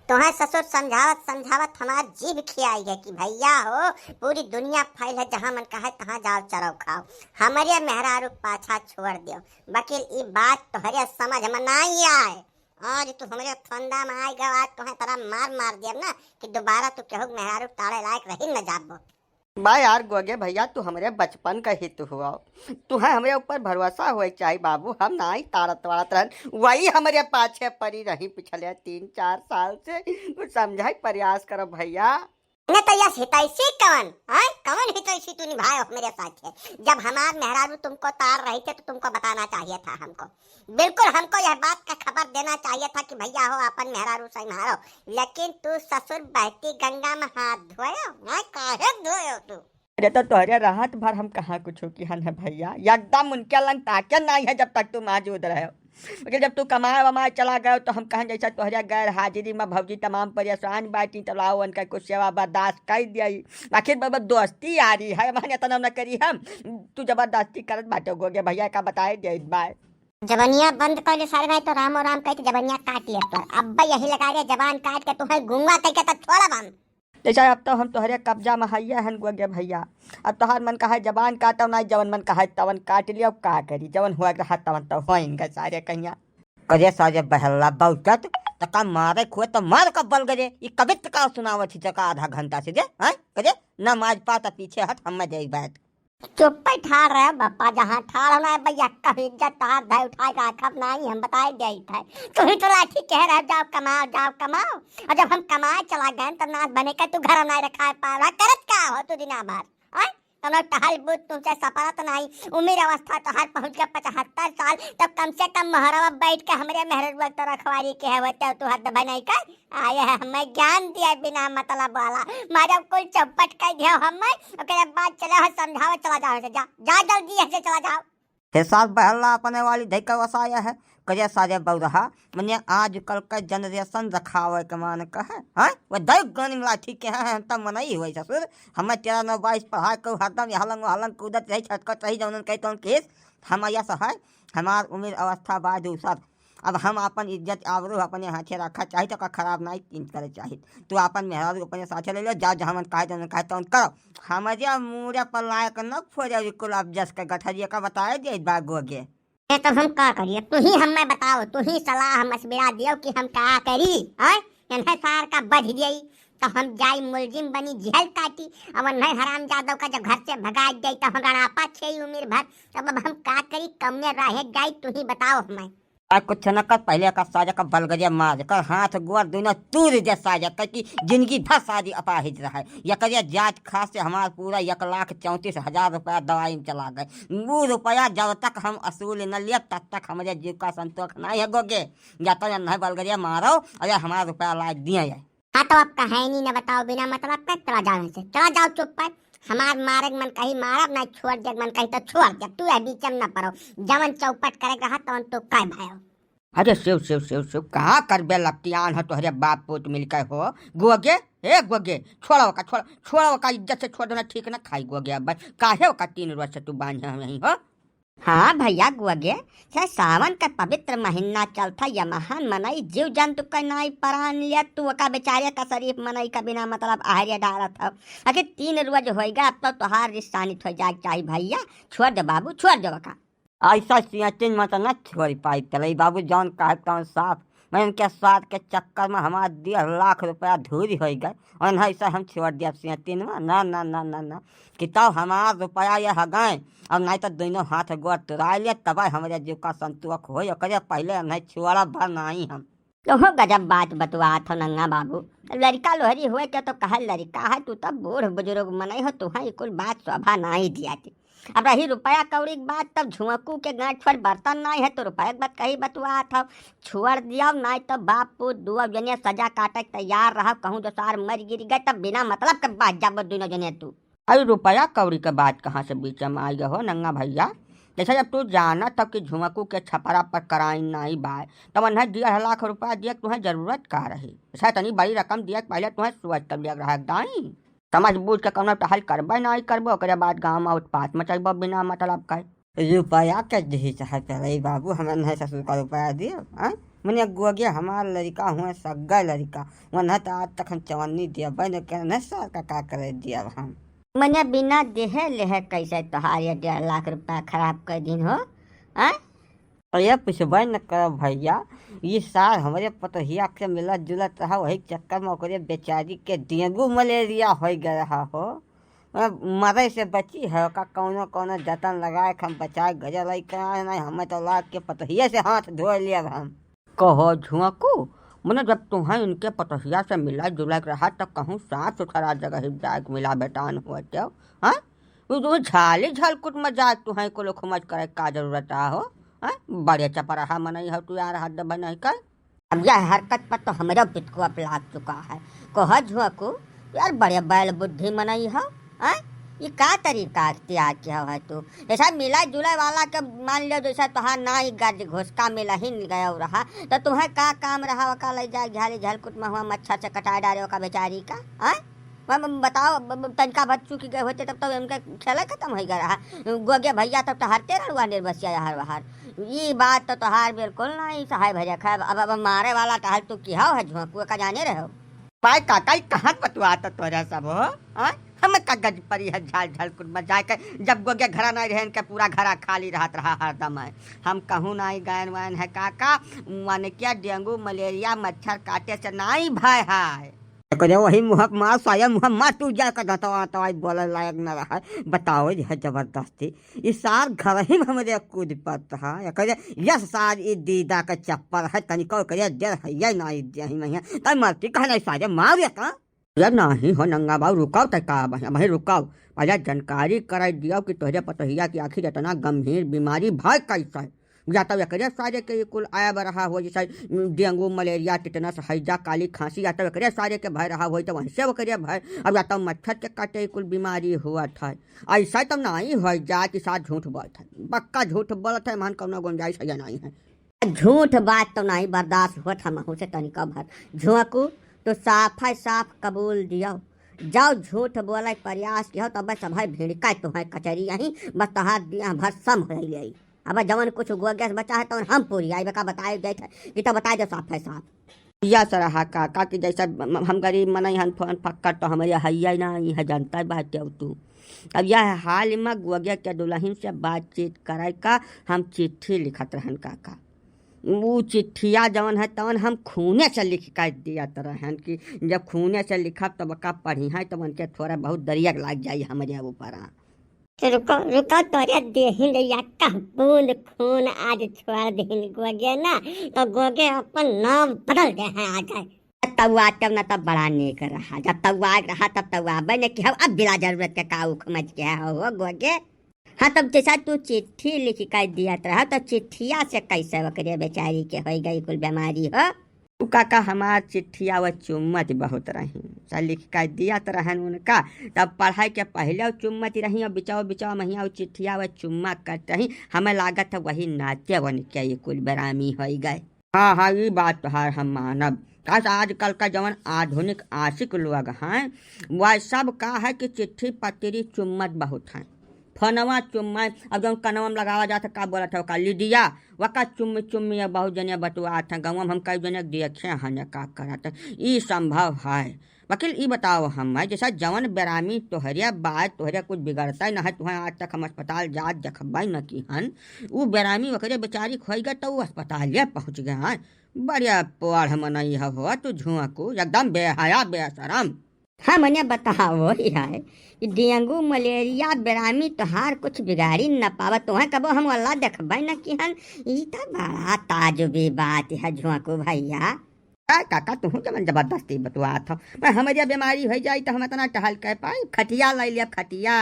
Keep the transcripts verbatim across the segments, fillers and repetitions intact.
तोहे ससुर समझावत समझावत हमार जीभ खियाई है कि भैया हो, पूरी दुनिया फैल है, जहाँ मन कहे तहाँ जाओ चरो खाओ, हमरे मेहरारू पाछा छोड़ दियो। वकील, ई बात तोहरे समझ में नाई आए। आज तू हमरे फंदा में आए गवा, आज तोहे तरह मार मार दियब ना कि दोबारा तू केहू के मेहरारू ताड़े लायक रही न जाबो। बा यार गोगे भैया, तू हमरे बचपन का हित हुआ, तुहे हमरे ऊपर भरोसा होए चाही बाबू। हम नाई ताड़त वाड़त रहन, वही हमरे पाछे पड़ी रही पिछले तीन चार साल से। कुछ समझाई प्रयास करो भैया। न तो यस हितैषी कवन, हाँ? कवन हितैषी तू निभाए हो मेरे साथ है? जब हमार मेहरारू तुमको तार रही थे तो तुमको बताना चाहिए था हमको। बिल्कुल हमको यह बात का खबर देना चाहिए था कि भैया हो, अपन मेहरारू संभालो। लेकिन तू ससुर बहती गंगा में हाथ धोयो, हाँ? काहे धोयो तू? अरे तो तोहरे रात भर हम कहाँ कुछ किहन है भैया, एकदम उनके लंग ताके नाई है जब तक तू मौजूद रहे। लेकिन जब तू कमाए वमाए चला गयो तो हम कहन जैसा तोहरे गैर हाजिरी में भौजी तमाम परेशान बाटी, तो लाओ उनका कुछ सेवा बर्दाश्त कर दिया। आखिर बाबा दोस्ती यारी है, माने इतना न करी हम, तू जबरदस्ती करत बाटे गोगे भैया का बताए दे बाय। जबनिया बंद कर ले सारे भाई, तो रामो राम कह के जबनिया काट ले पर। अब यही लगा दे जबान काट के तुम्हें गुंगा कह के तो छोड़ा बंद। जैसा अब तो हम तोहरे कब्जा में हइया हन गोगे भैया। अब तोहार मन कहे जबान काटो ना, जवन मन कहे तवन काट लियो, का करी, जवन हुआ रहा तवन तो होएंगे सारे कहिया। करे सारे बहल्ला बहुचत, त का मारे खुए तो मार का बल गरे, ई कवित का सुनावत ही जका आधा घंटा से दे, हैं? करे ना माज पा त पीछे हट, हम जाई बैठ। चुप्पे ठाड़ रहे बप्पा, जहाँ ठाड़ होना है भैया, कभी इज्जत तोहार धै उठाए राखब नाई, हम बताए देइत है। तू ही तो लाठी कह रहे, "जाओ कमाओ, जाओ कमाओ।" और जब हम कमाए चला गए, तब नाच बने के तू घर नाई रखाए पा रहा, करत का हो तू दिना भर? आय? तनो टहल बूत तुमसे सपरत नाई, उम्र अवस्था तोहार पहुँच गए पचहत्तर साल, तब कम से कम मोहरवा बैठ के हमरे मेहररुआ तो रखवारी के है, होते तू हद भनई कर। आए है हमें ज्ञान दिया बिना मतलब वाला, मारे कुल चौपट कर दिया हमें। ओकरे बाद चले हो समझावे, चला जाओ से, जा, जा जल्दी यहाँ से चला जाओ। हे सास बहल्ला अपने वाली धई के वसाया है, करे सारे बौरहा, मने आजकल के generation रखावे के मान कहे, हैं? वो दई गनी लाठी के हैं, हम तब मनई हुए ससुर, हमें तेरह नौ बाईस पढ़ाए के हरदम यहाँ लंग वहाँ लंग कूदत रही, छटकत रही, जौनन कही तौन केस, हम यस है, हमार उम्र अवस्था बा दूसर। अब हम आपन इज्जत आबरू अपने हाथे रखा चाही तो का खराब नाई तीन करे चाही। तू आपन मेहरारू अपने साथे ले लो, जाओ जहाँ मन कहे तौन कहे तौन करो। हमरे मूड़े पर लायक न फोड़े बिल्कुल अब जस के गठरिया का बताए दे बा गोगे। ए तब हम का करिए? तू ही हमें बताओ, तू ही सलाह मशविरा दियो कि हम का करी, हैं? इन्हें सार का बध गई तो हम जाई मुलजिम बनी जेल काटी। अब उन्हें हराम जादव का जब घर से भगा जाई तो हम रणापा छे उम्र भर। तब अब हम का करी, कमने राहे जाई, तू ही बताओ हमें। आ कुछ न कर, पहले का साजा का बलगरिया मार, कर हाथ गोर दोनों तूर दे साजा, कर कि जिंदगी भर सारी अपाहिज रहे। यकरिया जात खास से हमार पूरा एक लाख चौंतीस हजार रुपया दवाई में चला गए। वो रुपया जब तक हम असूल न लिया, तब तक हमरे जीव का संतोष नहीं है गोगे। या तो नहीं बलगरिया मारो, अरे हमारा रुपया लाज दिया जाए। हाँ तो अब कहानी न बताओ बिना मतलब का, चला जाओ यहाँ से, चला जाओ चुप पर। हमार मारे के मन कही मारब, ना छोड़ दे मन कही तो छोड़ दे, तू यह बीच में न पड़ो। जवन चौपट करे के रहा तवन तू कह भयो। अरे शिव, शिव, शिव, शिव, कहाँ करबे लपटियान हो तोहरे बाप पूत मिलके हो। गोगे, ए गोगे, छोड़ो का, छोड़, छोड़ो का, इज्जत से छोड़ देना ठीक ना खाई गोगे। अब काहे का तीन रोज से तू बांझे हम यहीं हो? हाँ भैया गोगे, से सावन का पवित्र महीना चलता, ये महान मनई जीव जंतु का नाई प्राण लिया, तू ओका बेचारे का शरीफ मनई का बिना मतलब आहरिया डालत हो। आखिर तीन रोज होइगा, अब तो तोहार रिश्तानित हो जाए के चाही भैया, छोड़ दे बाबू, छोड़ दे ओका। ऐसा सियाचिन में तो न छोड़ पाई तलई बाबू, जौन कहे तौन साफ। मैं उनके साथ के चक्कर में हमार डेढ़ लाख रुपया धूरी हो गए, और नहीं से हम छोड़ दिया सियाचिन में, ना, ना, ना, ना, ना। कि तब हमार रुपया ये हो गए, और नहीं तो दोनों हाथ गोड़ तुराए लिए, तब हमरे जीव का संतोष होई, ओकरे पहले नहीं छोड़ा भर नहीं हम। तोहो गजब बात बतुआत हो नंगा बाबू। लड़का लोहरी हुए के तो कहा लड़का है, तू तब बूढ़ बुजुर्ग मनई हो, तुहे ई कुल बात शोभा नाई दिया थी। अब रही रुपया कौड़ी के बात, तब झुंकू के गांठ पर बर्तन नाई है, तो रुपया के बात कही बतुआत हो। छोड़ दिया, नाई तो बाप पूत दुआ जने सजा काटे के तैयार रहा, कहूँ जो सार मर गिर गए, तब बिना मतलब के बात जाबो दोनों जने तू। अरे रुपया कौड़ी के बात कहाँ से बीच में आई हो नंगा भैया? जैसे जब तू जाना तब कि झुमकू के छपरा पर कराइन नाई बाय, तब उन्हें डेढ़ लाख रुपया दिए, तुम्हें जरूरत का रही? जैसे इतनी बड़ी रकम दिए, पहले तुम्हें सोच कर लिया रहा दाई। समझ बूझ के कौनो टहल करबे नाई करबो, ओकरे बाद गाँव में उत्पात मचैबो बिना मतलब के। रुपया के दिही चाहे चले बाबू, हमें नहीं ससुर का रुपया दिया, हैं? मने गोगे हमार लड़का हुए, सग्गा लड़का, वन्हे तो आज तक हम चवन्नी दिया, बहन के नहीं सर का, का करे दिया हम। मने बिना देहे लेहे कैसे तोहार ये डेढ़ लाख रुपया खराब कर दिन हो, हैं? अरे पूछबे न कर भैया, ये सार हमरे पतोहिया के मिलत जुलत रहा, वही चक्कर में ओकरे बेचारी के डेंगू मलेरिया हो गया रहा हो। मने मरे से बची है, ओका कौनो कौनो जतन लगाए के हम बचाए गजल आई करा, नहीं हमें तो लाग के पतोहिया से हाथ धो लिया हम। कहो झुआकू, मने जब तुम्हें इनके पतोहिया से मिला जुला के रहा, तब कहूँ साफ सुथरा जगह ही जाए के मिला बेटान हुआ तो, हाँ? वो जो झाली झलकुट में जाए, तुम्हें को लोग मज करे का जरूरत आ हो, हाँ? बड़े चपराहा मनई हो तू यार, हद नहीं कर। अब यह हरकत पर तो हमरो पितकुआ लाग चुका है। कह झुआकू, यार बड़े बैल बुद्धि मनई हो, हैं? ये का तरीका अख्तियार किया है तू? जैसा मिला जुला वाला के मान लियो, जैसा तोहार ना ही गर्ज घोसका मिला ही गया रहा, तो तुम्हें का काम रहा ओका ले जाए झाली झलकुट में हुआ मच्छर से कटाए डारे ओका बेचारी का, हैं? अब, अब बताओ, अब, अब तनिका भर चूक गए होते तब तो इनके खेला खत्म हो गया रहा। गोगे भैया तब तो हरते रहुआ निर्बसिया हर बाहर। ई बात तो तोहार बिल्कुल नहीं सहाय भैया खाए। अब, अब मारे वाला टहल तू किहा है झोंकुआ का जाने रहो। पाए काका, ई कहाँ बतुआ तो तोरा सब हो? हाँ? हम का गज परी है झाल झाल कुट में जाए के, जब गोगे घरा नहीं रहे इनके पूरा घरा खाली रहत रहा हरदम है। हम कहूँ नहीं गयन वयन है काका, मन क्या डेंगू मलेरिया मच्छर काटे से नहीं भय है। एकरे वही मुहक मार, साया मुहक मार, तू जा के दतवा तवाई बोले लायक न रहा। बताओ, यह जबरदस्ती। ई सार घर ही में हमरे कूद पड़त है। एकरे यस सार ई दीदा के चप्पल है, तनिको एकरे डर है, ये ना ई देही में है। तै मरती कह नहीं सारे मार ये का? ये नहीं हो नंगा बाबू, रुकाओ तै का, भाई, भाई रुकाओ। पहले जानकारी कराई दियो कि तोहरे पतोहिया की आखिर इतना गंभीर बीमारी भय कैसे है? या तो एकरे सारे के ई कुल आया ब रहा हो, जैसे डेंगू, मलेरिया, टिटनस, हैजा, काली खांसी, या तो एकरे सारे के भय रहा होई, तो वहीं से ओकरे भय। अब या तो मच्छर के काटे ई कुल बीमारी हुआ था, ऐसा तो नहीं हो जा कि सार झूठ बोलत है, पक्का झूठ बोलत है, मान कौनो गुंजाइश है या नहीं है। झूठ बात तो नहीं बर्दाश्त होत हमहू से तनिका भर। झोंकू, तो साफ है साफ कबूल दियो, जाओ झूठ बोले के प्रयास किहो, तब सब है भिड़का तुम्हें कचरी यहीं, बस तोहार दिया भर सम हो ले। अब जवन कुछ गोगे से बचा है, तवन हम पूरी आई, बेका बताए जाइत है, कि तो बताए दे साफ है साफ। या सरहा काका कि जैसा म-, म-, हम गरीब मनई हन, फोन फक्कड़ तो हमरे हैया ना, ई है जानता बात हो तू। अब यह हाल में गोगे के दुल्हन से बातचीत करे का हम चिट्ठी लिखत रहन काका। ऊ चिट्ठिया जवन है, तवन हम खूने से लिख के दियत रहन कि जब खूने से लिखब, तब का पढ़ी है, तब उनके थोड़ा बहुत दरिया लाग जाई हमरे ऊपर। तो रुको, रुको, तोरे देहिन ले यक्का बूंद खून आज छोड़ देहिन गोगे ना, तो गोगे अपन नाम बदल दे है आज। तब आते ना, तब बड़ा नीक रहा, जब तब आग रहा, तब तब आबे ने कि हम अब बिला जरूरत के का उख मच गया हो, हो गोगे। हाँ, तब जैसा तू चिट्ठी लिख के दियत रहा, तो चिट्ठिया से कैसे ओकरे बेचारी के होई गई कुल बीमारी हो? उ काका हमार चिट्ठिया वह चुम्मत बहुत रही, सा लिख के दियत रहन उनका, तब पढ़ाई के पहले उ चुम्मत रही और बिचाओ बिचाओ महिया उ चिट्ठिया वह चुम्मा करत रही। हमें लागत है वही नाते उनके ये कुल बेरामी होई गए। हाँ, हाँ, ई बात तोहार हम मानब। काश आजकल का जवन आधुनिक आशिक लोग हैं, वह सब का है कि चिट्ठी पत्री चुम्मत बहुत हैं, फोनवा चुम्मा। अब जौन कनवा में लगावा जात है, का बोलत है ओका, लिडिया, वका चुम्मी चुम्मी। अब बहुत जने बतुआत हैं, गाँव में हम कई जने देखे हैं, का करत हैं, ई संभव है। वकील, ई बताओ हम, जैसा जवन बेरामी तोहरे बा, तोहरे कुछ बिगड़ता ही ना है, तुहें आज तक हम अस्पताल जात देखबे न की हन, उ बेरामी ओकरे बेचारी खोई गए, तो उ अस्पताल पहुँच गए हैं। बढ़िया पढ़ मनई हो तू झुआकू, एकदम बेहया बेशरम। हाँ, मने बताओ यार, ई डेंगू मलेरिया बेरामी तोहार कुछ बिगाड़ी न पावत, तोहें कबो हम वाला देखबे न किहन, ई त बड़ा ताजुबी बात है झोंकू भैया। का काका, तुहूँ जवन जबरदस्ती बतुआत हो, मैं हमरिया बीमारी हो जाई तो हम इतना टहल कर पाई, खटिया लाई लिया खटिया,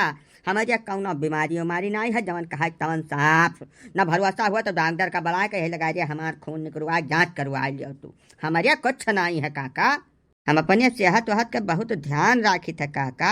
हमरिया कौनो बीमारी उमारी नहीं है, जवन कहा तवन साफ, न भरोसा हुआ तो डॉक्टर का बुला के यही लगा दिया, हमार खून निकलवा जांच करवा लियो तू, हमरिया कुछ नहीं है काका। हम अपने सेहत वहत के बहुत ध्यान राखी थे काका।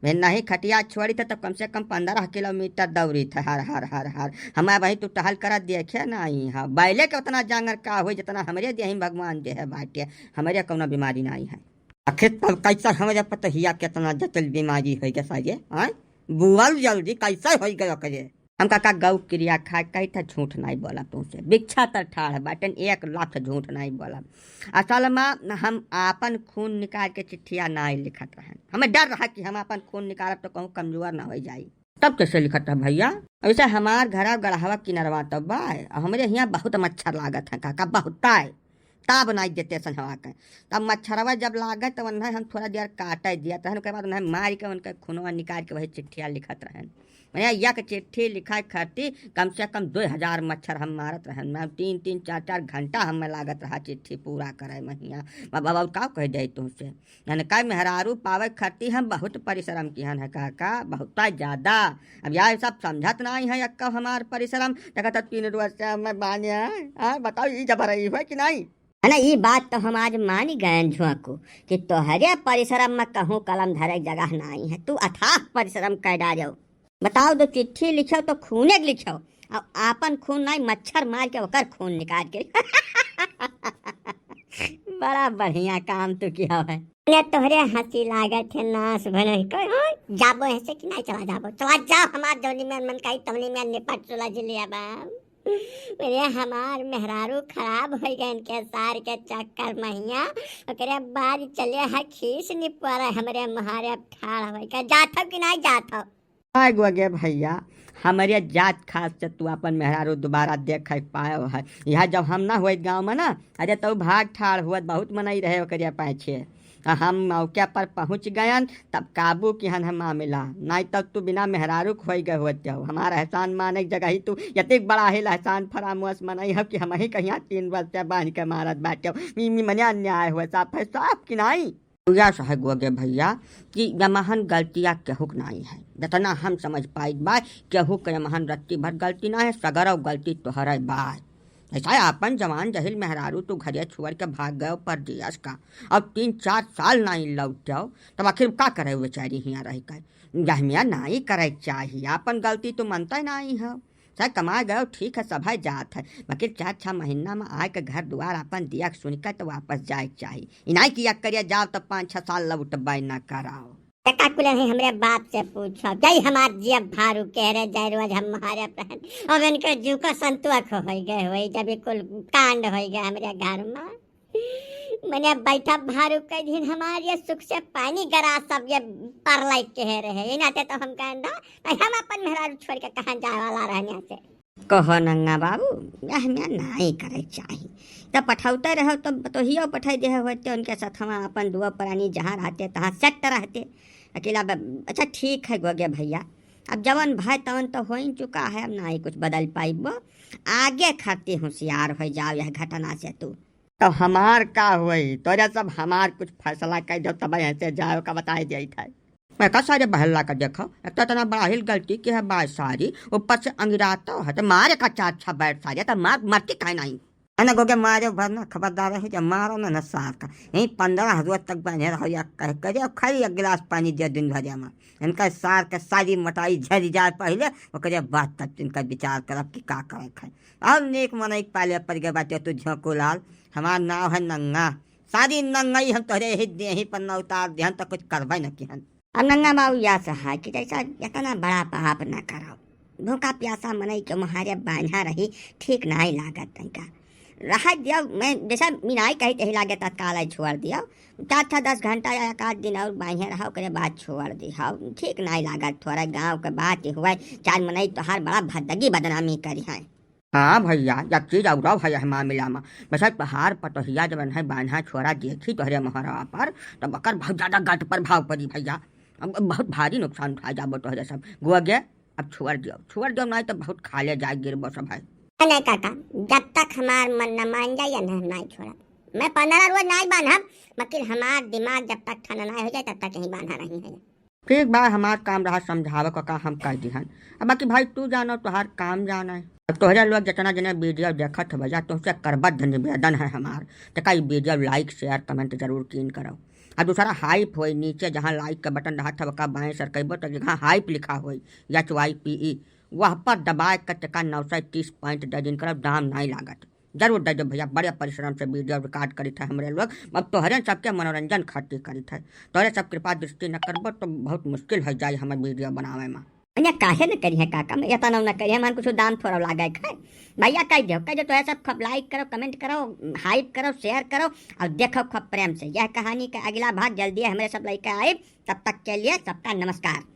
मैं नहीं खटिया छोड़ी थे तो कम से कम पन्द्रह किलोमीटर दौड़ी थे, हर, हर, हर, हर। हमारे वही तू टहल कर देखे नहीं है। बैले के उतना जांगर का होई जितना हमरे देही में भगवान दे है बाटे। हमरे कौनो बीमारी नहीं है। आखिर तब कैसे हमरे पतोहिया कितना जटिल बीमारी होई गया सारे, हाँ? बुआल जल्दी कैसे होई गया करे? हम काका गौ किरिया खाए कही था, झूठ नाहीं बोलब तुमसे। बिच्छा तर ठाढ़ बाटेन, एक लफ्ज झूठ नाहीं बोलब। असल मा हम आपन खून निकाल के चिट्ठिया नाहीं लिखत रहन। हमें डर रहा कि हम आपन खून निकालब तो कहूँ कमजोर ना होइ जाई। तब कैसे लिखत रहा भइया? वैसे हमार घरा गढ़वा किनरवा तो बा, हमरे हियाँ बहुत मच्छर लागत है काका, बहुताय। ताब नाहीं देते संझवा के। तब मच्छरवा जब लागे तब उन्हें हम थोड़ा देर काटे दिया, तहन ओकरे बाद उन्हें मार के उनके खूनवा निकाल के वही चिट्ठिया लिखत रहन। मने एक चिट्ठी लिखाए खातिर कम से कम दो हजार मच्छर हम मारत रहन। मैं तीन तीन चार चार घंटा हमें लागत रहा चिट्ठी पूरा करे महिया। बाबा, बाबा, का कह दे तुमसे? यानी का मेहरारू पावे खातिर हम बहुत परिश्रम किहन है काका, बहुत ज्यादा। अब यार सब समझत नाहीं है एक्का हमार परिश्रम। देखा तो तीन रोज से हमें बाने हैं। हाँ, बताओ, ई जब रही हुआ कि नाहीं? है ना, ई बात तो हम आज मानी गयन झोंकू कि तोहरे परिश्रम में कहूँ कलम धरे के जगह नाहीं है। तू अथाह परिश्रम कर डालो। बताओ, दो चिट्ठी लिखो तो खूने के लिखो, और आपन खून नाहीं, मच्छर मार के ओकर खून निकाल के। बड़ा बढ़िया काम तू किया है। ने तोहरे हँसी लागत है, नास भनई कर, हाँ, जाबो ऐसे कि नाहीं, चला जाबो, चला जाओ, हमार जौनी में मन कही तौनी में निपट सुलझ लिया बा। मेरे हमार मेहरारू खराब होइ गए इनके सार के चक्कर महिया, ओकरे बाद चले है खीस निपोरे हमरे मुहारे ठाढ़ होइ के, जात हो कि नाहीं जात हो? आय गो गे भइया, हमरे जात खास से तू आपन मेहरारू दोबारा देखे पायो है। यह जब हम ना होइत गाँव में ना, अरे तो भाग ठाढ़ हुअत बहुत मनई रहे ओकरे पाछे। आ हम मौके पर पहुँच गयन, तब काबू किहन है मामिला। नाहीं तब तू बिना मेहरारू खोई गए होत हो। हमार एहसान माने के जगह ही तू यतिक बड़ा हिल एहसान फरामोश मनई हो कि हमही कहिया तीन वर्ष से बांध के मारत बाटे हो। मी, मी मने अन्याय हुआ, साफ है, साफ कि नाहीं? यस है गो गे भइया कि यमहन गलतिया केहू के नाहीं है। जतना हम समझ पाइत बा, केहू के यमहन रत्ती भर गलती नाहीं है, सगरव गलती तोहरे बा। ऐसा है, आपन जवान जहिल मेहरारू तू घरे छोड़ के भाग गयो परदेस का, अब तीन चार साल नाहीं लौट्यो, तब आखिर का करे बेचारी हियाँ रह के? यह मियाँ नाहीं करे के चाही, आपन गलती तू मनते नाहीं हो। चाहे कमाए गयो, ठीक है, सभे जात है, बाकी चार छह महीना में आए के घर दुआर आपन दिया के सुन के तो वापस जाए के चाही। ई नाहीं कि एक करिया जाओ तो पाँच छह साल लौटबे न कराओ। त का कुल नहीं हमरे बाप से पूछो, जय हमार जियब भारू के रे, जय रोज हम मारे रहन। अब इनके जू का संतुआ खो होई गए होई, जब ये कुल कांड होई गए हमरे घर में। मने बैठा भारू के दिन हमार ये सुख से पानी गरा सब ये परलाई के रहे। ये नाते तो हम कहन दा, भाई हम अपन मेहरारू छोड़ के कहाँ जाए वाला रहने से। कहो नंगा बाबू, यह में नाहीं करे चाही। तब पठौते रहो तो बतोहियो पठाई दे होते उनके साथ, हम अपन दुआ प्राणी जहाँ रहते तहाँ सेट रहते। अकेला ब-, अच्छा ठीक है गोगे भइया, अब जवन भाई तवन तो होइन चुका है, अब नाहीं कुछ बदल पाइबो। आगे खातिर होशियार होइ जाओ यह घटना से तू। तो हमार का होई? तोरे सब हमार कुछ फैसला कर दो, तब यहाँ से जाओ का बताई देइत है। मैं का सारे बहल्ला का देखो, एक तो इतना बड़ा हिल गलती की है बात सारी, ऊपर से अंगिराता है, तो मारे का चार छह बैठ सारे, तो मार, मरती काहे नाहीं? है ना, गोगे मारे भर ना, खबरदार है, जब मारो ना, ना सार का। यहीं पन्द्रह रोज तक बने रहो, या कह करे, और खाली एक गिलास पानी दे दिन भर में। इनका सार के सारी मोटाई झरी जाए पहले, ओकरे बाद तब इनका विचार करब कि का करे खाए। और नेक मनई के पाले पड़ गए बाटे तू झोंकू लाल, हमार नाव है नंगा। सारी नंगई हम तोहरे ही देही पर न उतार देहन तो कुछ करबे न किहन। अब नंगा बाबू या सहाय कि जैसा इतना बड़ा पाप न करो। भूखा प्यासा मनई के मुहारे बांझा रही, ठीक नाहीं लागत तनिका। रह दियो, मैं जैसा मिनाई कही तही लागे तत्काल ही छोड़ दियो। चार छह दस घंटा या एक आध दिन और बांझे रहो, ओकरे बाद छोड़ दियो। ठीक नाहीं लागत, थोड़ा गाँव के बात ही हुआ, चार मनई तोहार बड़ा भद्दगी बदनामी करी हैं। हाँ भइया, एक चीज और है यह मामिला में। वैसे तोहार पतोहिया जब है बान्हा छोरा देखी तोहरे मोहरवा पर, तब ओकर बहुत ज्यादा गट पर भाव पड़ी भइया। अब बहुत भारी नुकसान उठा जाबो तोहरे सब। गोगे, अब छोड़ दियो, छोड़ दियो, नाहीं तो बहुत खाले जाए गिरबो सब है। नहीं काका, जब तक हमार मन न मान जाए ना, हम नाहीं छोड़ब। मैं पन्द्रह रोज नाहीं बान्हब, लेकिन हमार दिमाग जब तक ठंडा नाहीं हो जाए तब तक यहीं बान्हा रही है। ठीक बा, हमार काम रहा समझावे का, का हम कह दिहन। अब बाकी भाई तू जानो, तोहार काम जाना है। अब तोहरे लोग जितना जने वीडियो देखत हो भइया, तुमसे करबद्ध निवेदन है हमार, तो का ई वीडियो like, share, comment जरूर कीन करो। अब दूसरा हाइप होई नीचे जहाँ like के बटन रहत है, ओका बाएं सर कइबो तो जहाँ हाइप लिखा होई, H Y P E, वह पर दबाए के तका नौ सौ तीस पॉइंट दे दिन करो, दाम नाहीं लागत। जरूर दे दो भइया, बड़े परिश्रम से वीडियो रिकॉर्ड करित है हमरे लोग। अब तोहरे सबके मनोरंजन खातिर करित है, तोहरे सब कृपा दृष्टि न करबो तो बहुत मुश्किल हो जाए हमें वीडियो बनावे में। इन्हें काहे न करिहे काका, मैं इतना न करिहे, मन कुछ दाम थोड़ा लागे खाए। भैया कह दो, कह दो तो है सब खूब like करो, comment करो, hype करो, share करो और देखो खूब प्रेम से। यह कहानी का अगला भाग जल्दी है हमरे सब लेके आए। तब तक के लिए सबका नमस्कार।